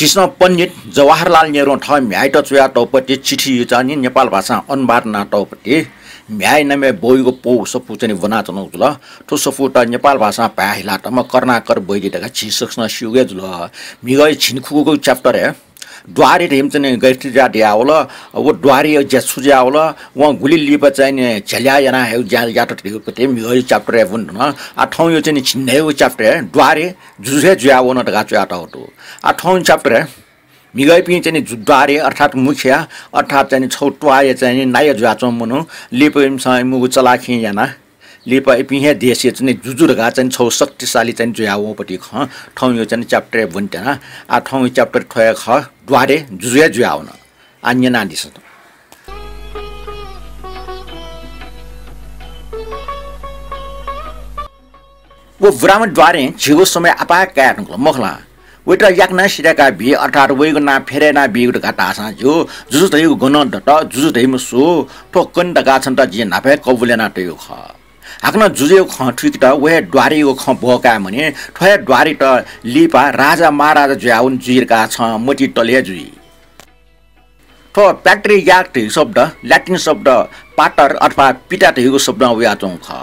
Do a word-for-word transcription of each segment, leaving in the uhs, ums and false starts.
झीसं पण्डित जवाहरलाल नेहरुं थः म्ह्याय्‌त च्वयातःपति चिठी चाहिँ नेपाल भाषां अनुवाद यानातःपति म्ह्याय् नामय् बौयागु पौ सफू चाहिँ ब्वनाच्वनागु जुल। थ्व सफूत नेपाल भाषां भाय् हिलातःम्ह करुणाकर वैद्य धकाः झी सकसिनं स्यूगु हे जुल। म्हिगः झिंखुगूगु chapter-य् द्वारे धइम्ह चाहिँ गैथिजा जुयावल। व द्वारेया ज्या छु जुयावल, वं गुलि लिपा चाहिँ झ्यालय् यानाः हे ज्या यात धइगु कथं म्हिगःया chapter-य् ब्वने धुन। आः थौंया चाहिँ झिंन्हय्‌गु chapter-य् द्वारे जुजु हे जुयावन धकाः च्वयातःगु दु। आः थौंया chapter-य् म्हिगःपिं चाहिँ जु-, द्वारे अर्थात् मुखिया अर्थात् चाहिँ छगू त्वाःया चाहिँ नायः जुयाच्वंम्ह मनू लिपा इमिसं इमिगु चलाखिं यानाः लिपा इपिं हे देशय् चाहिँ जुजु धकाः चाहिँ छगू शक्तिशाली चाहिँ जुयावंपति खँ थौंया चाहिँ chapter-य् ब्वने त्यना। आः थौंया chapter थ्व हे खः, द्वारे जुजु हे जुयावन। आः न्यनादिसँ। व ब्राह्मण द्वारें झीगु समय आपाः काये धुंकल, मखु ला? वइत याकनं सिधय्‌का बी, अर्थात् वइगु नां फेरय् याना बीगु धकाः धाःसां ज्यू। जुजु धइगु गनं दत, जुजु धइम्ह सु, थ्व कने धकाः छन्त जिं न्हापा हे कबुल यानातयागु खः। हाकनं जुजुया खँ थुइकेत व हे द्वारेया खँ ब्वकाये मनि। थ्व हे द्वारेत लिपा राजा महाराजा जुयावन जुइ धकाः छं मतिइ तल हे जुइ। थ्व patriarch धइगु शब्द ल्याटिन शब्द pater अथवा पिता धइगु शब्दं वयाच्वंगु खः।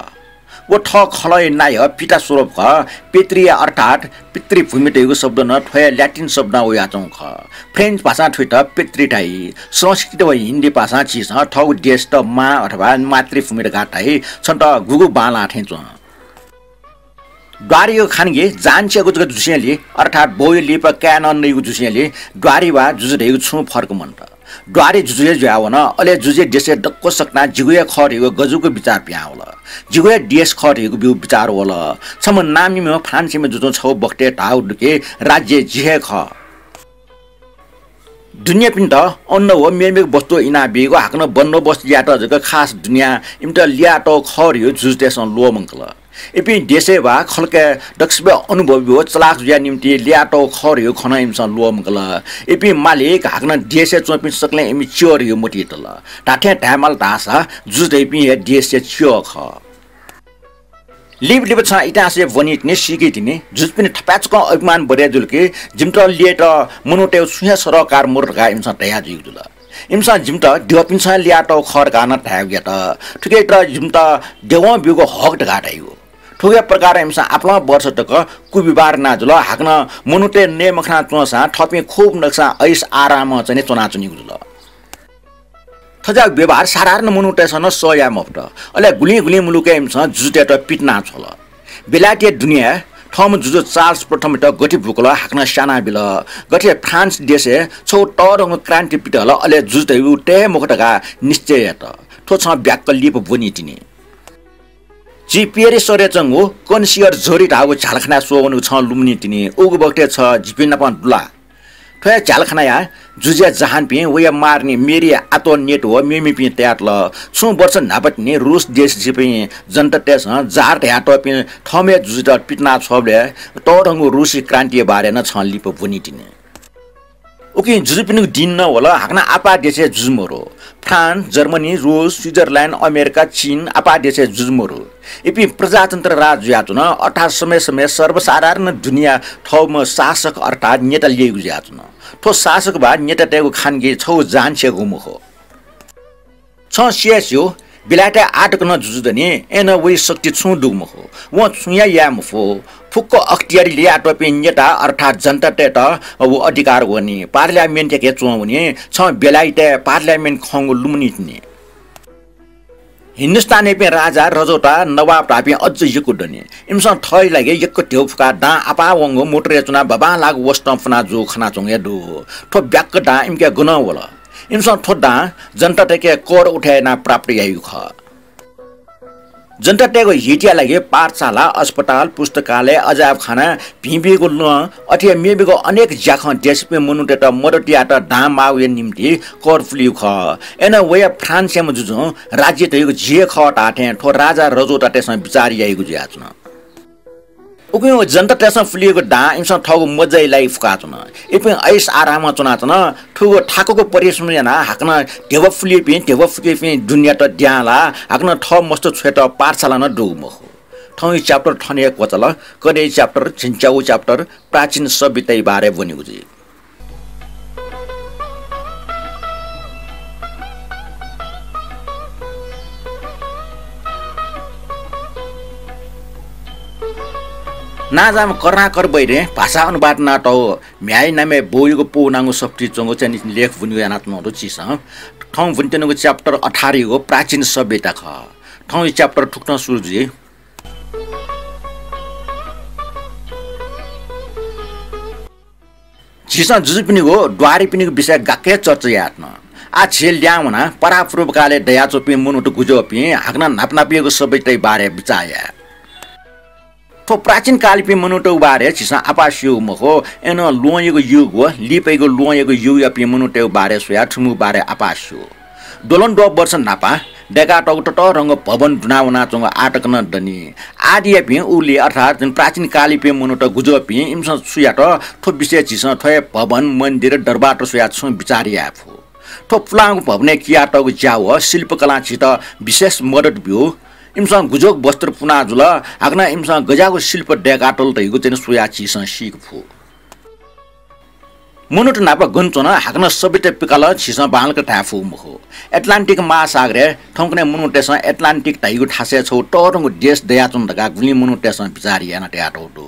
व थः खलःया नायः पिता स्वरूप खः। पेत्रिया अर्थात् पितृभूमि धइगु शब्द नं थ्व हे ल्याटिन शब्दं वयाच्वंगु खः। फ्रेन्च भाषां थुइत पेत्री धाइ। संस्कृत व हिन्दी भाषां झीसं थःगु देशत मां अथवा मातृभूमि धकाः धाइ। छन्त गुगु बांलाः थें च्वं। द्वारेया खानगि जान्सेगु जक जुसेंलि, अर्थात् बौया लिपा काय्‌नं नइगु जुसेंलि द्वारे वा जुजु धइगु छुं फरक मन्त। द्वारे जुजु हे जुयावन, अले जुजुया देशय् दक्व सकतां जिगु हे खः धइगु गजुगु बिचाः पिहां वल। जिगु हे देश खः धइगु बिउ बिचाः वल। छम्ह नामिम्ह फ्रान्सेम्ह जुजुं छगू बखतय् धाःगु दु कि राज्य जि हे खः। दुनेंयापिन्त अन्न व मेमेगु वस्तु इनाबीगु हाकनं बन्दोबस्त यायेत जक खास दुनें इमित ल्यातःगु खः धइगु जुजुतय्‌सं ल्वःमंकल। इपिं देशय् वा खलकय् दक्वसिबय् अनुभवी व चलाख जुयाः निम्तिं ल्यातःगु खः धइगु खँ नं इमिसं ल्वःमंकल। इपिं मालिक हाकनं देशय् च्वंपिं सकलें इमि च्यः धइगु मतिइ तल। धात्थें धायेमाल धाःसा जुजुतय्‌पिं हे देशया च्यः खः। लिपा लिपा छं इतिहासय् ब्वनीतिनि, सीकेतिनि, जुजुपिनि थपाय्‌चकं अभिमान बढे जुल कि जिमित ल्ययेत मनूतय्‌गु छुं हे सरोकार मरु धकाः इमिसं धया जुइगु जुल। इमिसं जिमित द्यःपिन्सं ल्यातःगु खः धकाः नं धायेगु यात। थुकियात जिमित द्यवं ब्यूगु हक धकाः धाइगु। थुकिया प्रकारं इमिसं आपालं वर्ष तक कुव्यवहार याना जुल। हाकनं मनूतय् नये मखना च्वंसां थःपिं खुब नकसां ऐश आरामं चाहिँ च्वनाच्वनीगु जुल। थज्याःगु व्यवहार साधारण मनूतय्‌सं नं सह याये मफुत। अले गुलिं गुलिं मुलुकय् इमिसं जुजुतय्‌त पितिना छ्वल। बेलायतया दुनें थःम्ह जुजु चार्ल्स प्रथमयात गथे बुकल हाकनं स्यानाबिल। गथे फ्रान्स देशय् छगू तःधंगु क्रान्ति पित हल, अले जुजुतय्‌गु तये मखु धकाः निश्चय यात। थ्व छं ब्याक्क लिपा ब्वनीतिनि। झी पेरिस शहरय् च्वंगु कन्सियर जरि धाःगु झ्यालखानाय् स्वः वनेगु छं लुमनीतिनि। उगु बखतय् छ जिपिं नाप दुला। थ्व हे झ्यालखानाया जुजुया जहानपिं वया मांरानी मेरी आन्तोनियेट व मेमेपिं तयातल। छुं वर्ष न्हापातिनि रूस देशय् जिपिं जनतातय्‌सं जार धयातःपिं थःम्ह हे जुजुत पितिना छ्वःबलय् तःधंगु रूसी क्रान्तिया बारे नं छं लिपा ब्वनीतिनि। उकिं जुजुपिनिगु दिं नं वल, हाकनं आपाः देशय् जुजु मरु। फ्रान्स, जर्मनी, रूस, स्विजरल्याण्ड, अमेरिका, चीन, आपाः देशय् जुजु मरु। इपिं प्रजातन्त्र राज जुयाच्वन, अर्थात् समय समय सर्वसाधारण दुनेया थःम्ह शासक अर्थात् नेता ल्यइगु जुयाच्वन। थ्व शासक वा नेतातय्‌गु खानगि छगू जान्सेगु मखु। छं स्यू हे स्यू, बेलायतय् आः तक नं जुजु दनि, अय्‌नं वइ शक्ति छुं दुगु मखु। वं छुं हे याये मफु। फुक्क अख्तियार ल्ययातःपिं नेता अर्थात् जनतातय्‌त व अधिकार वनी, पार्लियामेन्टय् हे च्वंवनी। छं बेलायतय् पार्लियामेन्ट खंगु लुमनीतिनि। हिन्दुस्तानयापिं राजा, रजौता, नवाब धाःपिं अझ यक्व दनि। इमिसं थःगु लागि यक्व ध्यबा फुकाः दां आपाः वंगु मोटरय् च्वनाः बांबांलाःगु वसतं फ्वना जूगु खनाच्वंगु हे दु। थ्व ब्याक्क दां इमिके गनं वल? इमिसं थ्व दां जनतातय्‌के कर उठे यानाः प्राप्त याइगु खः। जनतातय्‌गु हितया लागि पाठशाला, अस्पताल, पुस्तकालय, अजायबखाना, भिंभिंगु लँ, अथे हे मेमेगु अनेक ज्याखँ देशपिं मनूतय्‌त मद्दत यायेत दां माःगुया निम्तिं कर पुलीगु खः। अय्‌नं वया फ्रान्सयाम्ह जुजुं राज्य धइगु जि हे खः धाःथें थ्व राजा रजौतातय्‌सं बिचाः याइगु जुयाच्वन। उकिं व जनतातय्‌सं पुलीगु दां इमिसं थःगु मज्जाया लागि फुकाच्वन। इपिं ऐश आरामं च्वनाच्वन। थुगु थाकुगु परिश्रम यानाः हाकनं ध्यबा पुलीपिं, ध्यबा फुकीपिं दुनेयात द्यां लाः। हाकनं थः मस्त छ्वयेत पाठशाला नं दुगु मखु। थौंया chapter थन हे क्वचाल। कन्हय्‌या chapter, झिंच्यागू chapter प्राचीन सभ्यताया बारे ब्वनीगु जुइ। नांजाःम्ह करुणाकर वैद्यं भाषा अनुवाद यानातःगु म्ह्याय् नामय् बौयागु पौ नांगु सफुतिइ च्वंगु चाहिँ लेख ब्वनेगु यानाच्वनागु दु झीसं। थौं ब्वनेत्यनागु chapter अठारयागु प्राचीन सभ्यता खः। थौं chapter थुकथं सुरु जुइ। झीसं जुजुपिनिगु द्वारीपिनिगु विषय गाक्क हे चर्चा याये धुन। आः झी ल्याहां वनाः परापूर्वकालय् दयाच्वंपिं मनूत गुजःपिं हाकनं न्हापा न्हापायागु सभ्यताया बारे बिचाः याये। थ्व प्राचीन कालपिं मनूतय्गु बारे झीसं आपाः स्यूगु मखु, अय्नं ल्वहंयागु युग व लिपायागु ल्वहंयागु युगयापिं मनूतय्गु बारे स्वयाः थुमिगु बारे आपाः स्यू। द्वलंद्वः वर्ष न्हापा दय्कातःगु ततःधंगु भवन दुना वनाच्वंगु आः तक नं दनि। आदियापिं उलि अर्थात् प्राचीन कालयापिं मनूत गुजःपिं इमिसं छु यात, थ्व विषय झीसं थ्व हे भवन, मन्दिर, दरबारत स्वयाः छुं बिचाः याये फु। थ्व पुलांगु भवनय् कियातःगु ज्या व शिल्पकलां झीत विशेष मदत ब्यू। इमिसं गुज्याःगु वस्त्र पुना जुल, हाकनं इमिसं गज्याःगु शिल्प दय्कातल धइगु चाहिँ स्वयाः झीसं सीके फु। मनूत न्हापा गन च्वन, हाकनं सभ्यता पिकाल झीसं बांलाक धाये फुगु मखु। एटलान्टिक महासागरय् थौंकन्हय् मनूतय्सं एटलान्टिक धाइगु थासय् छगू तःधंगु देश दयाच्वन धकाः गुलिं मनूतय्सं बिचाः यानाः धयातःगु दु।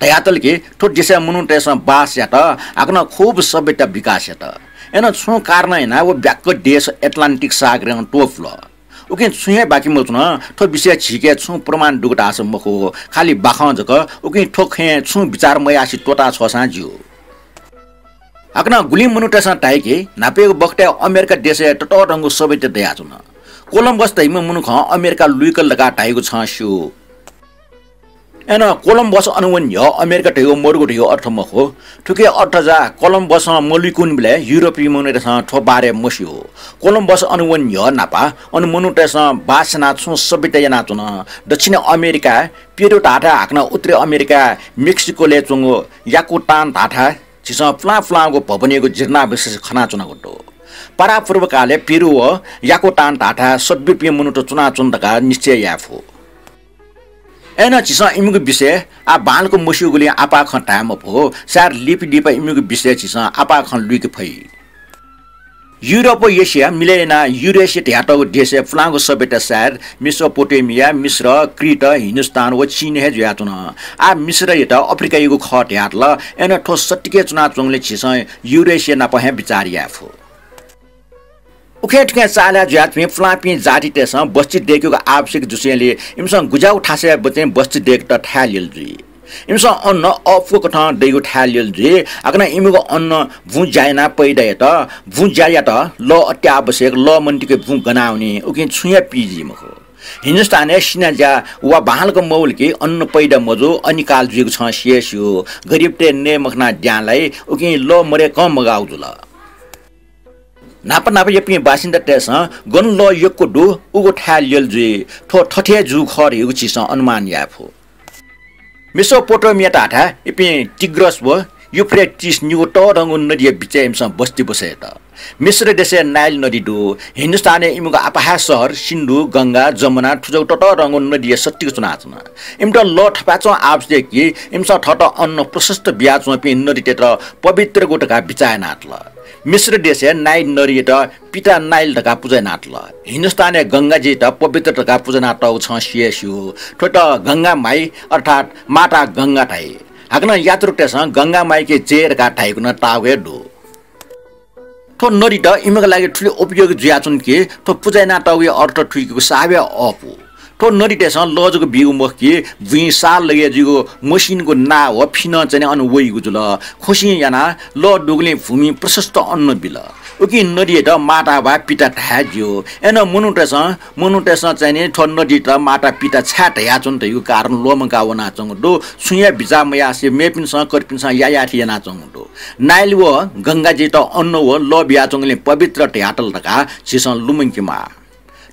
धयातल कि थ्व देशय् मनूतय्सं बास यात, हाकनं खुब सभ्यता विकास यात। अय्नं छुं कारणं यानाः व ब्याक्क देश एटलान्टिक सागरं त्वपुल। उकिं छुं हे बाकि मच्वन। थ्व विषयय् झीके छुं प्रमाण दुगु धाःसा मखु, खालि बाखं जक। उकिं थ्व खँय् छुं बिचाः मयासें त्वःता छ्वःसां ज्यू। हाकनं गुलिं मनूतय्सं धाइ कि न्हापायागु बखतय् अमेरिका देशय् ततःधंगु सभ्यता दयाच्वन। कोलम्बस धइम्ह मनुखं अमेरिका लुइकल धकाः धाइगु छं स्यू। अय्नं कोलम्बस अन वने न्ह्यः अमेरिका धइगु मदुगु धइगु अर्थ मखु। थुकिया अर्थ जा, कोलम्बसं मलुइकूनिबलय् युरोपीय मनूतय्सं थ्व बारे मस्यू। कोलम्बस अन वने न्ह्यः न्हापा अन मनूतय्सं बास यानाः छुं सभ्यता यानाच्वन। दक्षिण अमेरिकाय् पेरु धाःथाय्, हाकनं उत्तरी अमेरिकाय् मेक्सिकोलय् च्वंगु याकुतान धाःथाय् झीसं पुलां पुलांगु भवनयागु जीर्णावशेष खनाच्वनागु दु। परापूर्वकालय् पेरु व याकुतान धाःथाय् सद्यःपिं मनूत च्वनाच्वन धकाः निश्चय याये फु। अय्नं झीसं इमिगु विषयय् आः बांलाक मस्यूगुलिं आपाः खँ धाये मफु, सायद लिपा लिपा इमिगु विषयय् झीसं आपाः खँ लुइके फइ। युरोप व एसिया मिलय् यानाः युरेसिया धयातःगु देशय् पुलांगु सभ्यता सायद मेसोपोटेमिया, मिश्र, क्रीट, हिन्दुस्तान व चीन हे जुयाच्वन। आः मिश्रयात अफ्रिकायागु खः धयातल, अय्नं थ्व सत्तिके च्वनाच्वंगुलिं झीसं युरेसिया नाप हे बिचाः याये फु। उखें थुखें चाःह्लाय् जुयाच्वंपिं पुलांपिं जातितय्सं बस्ती दय्केगु आवश्यक जूसेंलि इमिसं गुज्याःगु थासय् बचें बस्ती दय्केत थाय् ल्यल जुइ। इमिसं अन्न अःपुक कथं दइगु थाय् ल्यल जुइ। हाकनं इमिगु अन्न बुँ ज्या यानाः पैदा यात। बुँ ज्या यात, लः अत्यावश्यक, लः मन्तिके बुँ गना वनी, उकिं छुं हे पीजी मखु। हिन्दुस्तानय् सिनाज्या वा बांलाक मवल कि अन्न पैदा मजू, अनिकाल जुइगु छं सिया स्यू। गरिबतय् नये मखनाः द्यां लाइ, उकिं लः मदय्कं मगाःगु जुल। न्हापा न्हापायापिं बासिन्दातय्सं गन लः यक्व दु, उगु थाय् ल्यल जुइ। थ्व थथे जूगु खः धइगु झीसं अनुमान याये फु। मेसोपोटामिया धाःथाय् इपिं तिग्रस व युफ्रेटिस निगू तःधंगु नदीया बिचय् इमिसं बस्ती बसय् यात। मिश्र देशय् नाइल नदी दु। हिन्दुस्तानय् इमिगु आपाः हे शहर सिन्धु, गंगा, जमुना थुजक ततःधंगु नदीया सत्तिक च्वनाच्वन। इमित लः थपाय्च्वं आवश्यक कि इमिसं थःत अन्न प्रशस्त बियाच्वंपिं नदीतय्त पवित्रगु धकाः बिचाः यानातल। मिश्र देशय् नाइल नदीयात पिता नाइल धकाः पुजा यानातल। हिन्दुस्तानय् गंगाजीयात पवित्र धकाः पुजा यानातःगु छं सिया स्यू। थ्वयात गंगा माई अर्थात् माता गंगा धाइ। हाकनं यात्रुतय्सं गंगा माईके जय धकाः धाइगु नं ताःगु हे दु। थ्व नदीत इमिगु लागि थुलि उपयोगी जुयाच्वन कि थ्व पुजा यानातःगुया अर्थ थुइकेगु साव हे अःपु। थ्व नदीतय्सं लः जक बीगु मखु कि बुँइ साल लगे जुइगु मसिनको नाः व फि नं चाहिँ अन वइगु जुल। खुसिं यानाः लः दुगुलिं भूमिइ प्रशस्त अन्न बिल। उकिं नदीयात माता वा पिता धाये ज्यू। अय्नं मनूतय्सं, मनूतय्सं चाहिँ नि थ्व नदीत माता पिता छाय् धयाच्वन धइगु कारण ल्वःमंका वनाच्वंगु दु। छुं हे बिचाः मयासें मेपिन्सं, कर्पिन्सं यायाथें यानाच्वंगु दु। नाइल व गंगाजीत अन्न व लः बियाच्वंगुलिं पवित्र धयातल धकाः झीसं लुमंकेमाः।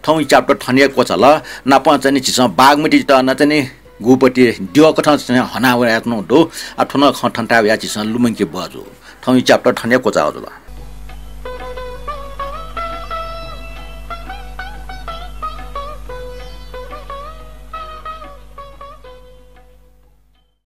थौं chapter थन हे क्वचाल। नापं चाहिँ नि झीसं बागमतीयात नं चाहिँ नि गुपति द्यःकथं चाहिँ हना वयाच्वनागु दु। आ, थ्व नं खँ थन्थाय् वयाः झीसं लुमंके बहःजू। थौं chapter थन हे क्वचाः जुल।